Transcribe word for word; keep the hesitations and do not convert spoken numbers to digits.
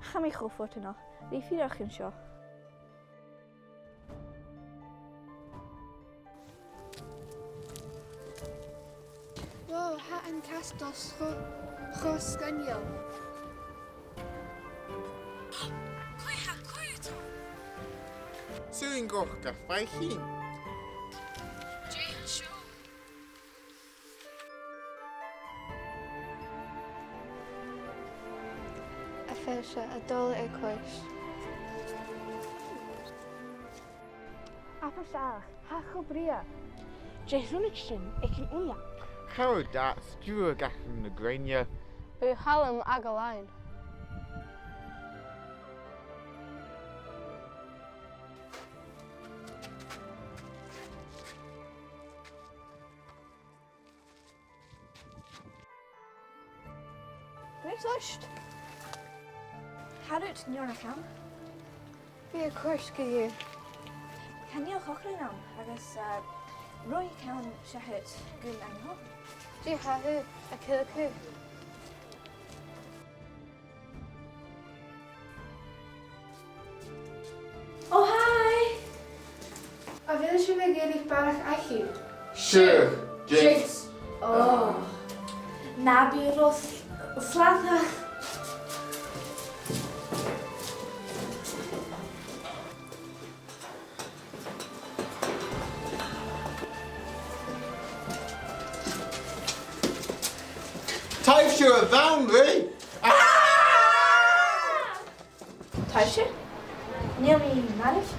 Tha mi cho fortanach. Bidh mi fíor an seo. Wow, tha an castle cho, cho sgoinneil. Cò tha, cò tha? Saoil an gabh gach faichinn. Dè tha seo? A bheil sibh a' dol air cois? Abair seo, tha e cho brèagha. Dè chunnaic sinn aig an uinneag? Chabhraidh dad stiùireadh aig na grèine. Bu chaomh leam a' gabhail. Great list. Tha rud neònach ann. Bidh e a' còrdadh rium. Chan eil còcairean ann agus, eh, rud a tha ann seachad gu math. Dè tha thu a' ciallachadh? Oh, hi! A bheil sibh ag iarraidh barrachd fhaicinn? Sure, Jinx. Oh. Na bi ro s-, slatach. Taibhse a-mach, Ray! Ah! Taibhse? Chan eil mi marbh.